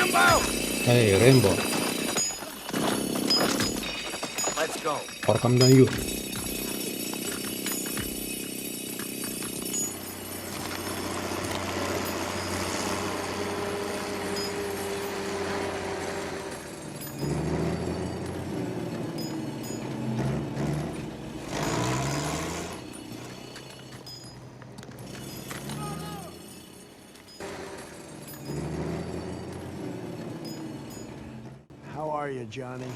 Hey, Rembo, Let's go. Orqamdan yur. How are you, Johnny?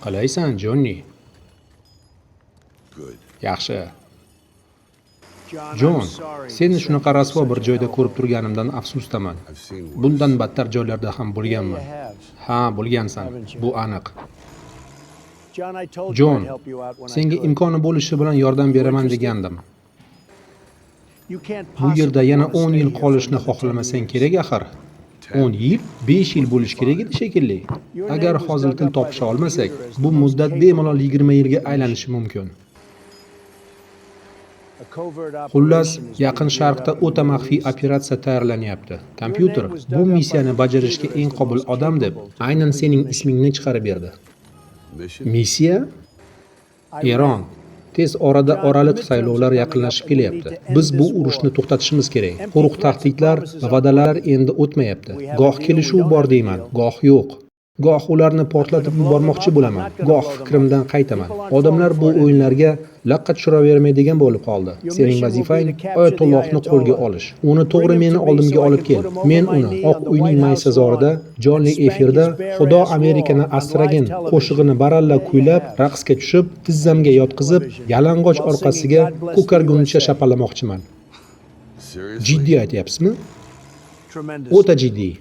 Qalaysan, Jonni? Good. Yaxshi. John, Jon, I'm sorry to seni send shunaqa you to rasvo bir such a joyda hell of a ko'rib turganimdan afsusdaman. I've seen worse. Bundan battar joylarda ham Yeah, you bo'lganman. have. Ha, bo'lgansan. Bu aniq. John, I told you Jon, I'd help you out when I senga could. imkoni bo'lishi bilan yordam beraman degandim. You can't Bu yerda possibly yana wanna 10 stay yil here for qolishni another 10 xohlamasang years. kerak axir. 10 yil, 5 yil bo'lishi kerak edi shekilli. Agar hozir til topisha olmasak, bu muddat bemalol 20 yilga aylanishi mumkin. A covert Xullas, operation is Yaqin being geared Sharqda up in the o'ta Middle maxfiy East. operatsiya tayyorlanyapti. Kompyuter bu missiyani bajarishga eng qobil odam deb aynan sening ismingni chiqarib berdi. Mission? Missiya? Eron. Tez orada oraliq saylovlar yaqinlashib kelyapti. Biz bu urushni to'xtatishimiz kerak. Quruq tahdidlar va va'dalar endi o'tmayapti. Goh kelishuv bor deyman, goh yo'q. Goh ularni portlatib yubormoqchi bo'laman, goh fikrimdan qaytaman. Odamlar bu o'yinlarga laqqa tushiravermaydigan bo'lib qoldi. Sening vazifang Oyatullohni qo'lga olish. Uni to'g'ri meni oldimga olib kel. Men uni Oq uyning maysazorida jonli efirda "Xudo Amerikani asragin" qo'shig'ini baralla kuylab, raqsga tushib, tizzamga yotqizib, yalang'och orqasiga ko'kargunicha shapalamoqchiman. Seriously? Jiddiy aytyapsizmi? Tremendous. O'ta jiddiy.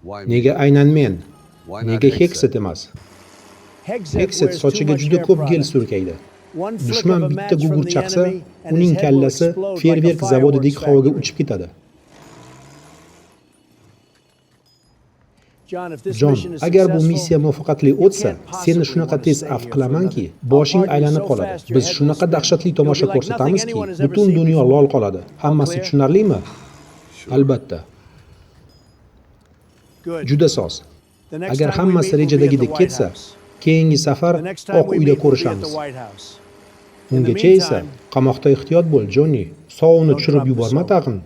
Why me? Nega aynan men? Why not Nega Hexet? Hexet emas? Hexet Hexet wears too sochiga much juda hair ko'p gel product. surkaydi. One flick Dushman of a bitta match from gugurt the chaqsa, enemy and his uning head will kallasi explode like a feyerverk zavodidek fireworks havoga factory. uchib ketadi. John, if this Jon, mission is agar bu successful, missiya muvaffaqiyatli o'tsa, seni shunaqa tez afv qilamanki, boshing aylanib qoladi. Biz shunaqa dahshatli tomosha ko'rsatamizki, butun dunyo lol qoladi. Hammasi tushunarlimi? Albatta. Good. Juda soz. The next Agar time we hammasi meet will be at the rejadagidek White ketsa, House. keyingi safar The next time Oq we uyda meet will be at the ko'rishamiz. White House. Ungacha esa qamoqda ehtiyot bo'l, Jonni. Sovuni tushirib yuborma tag'in.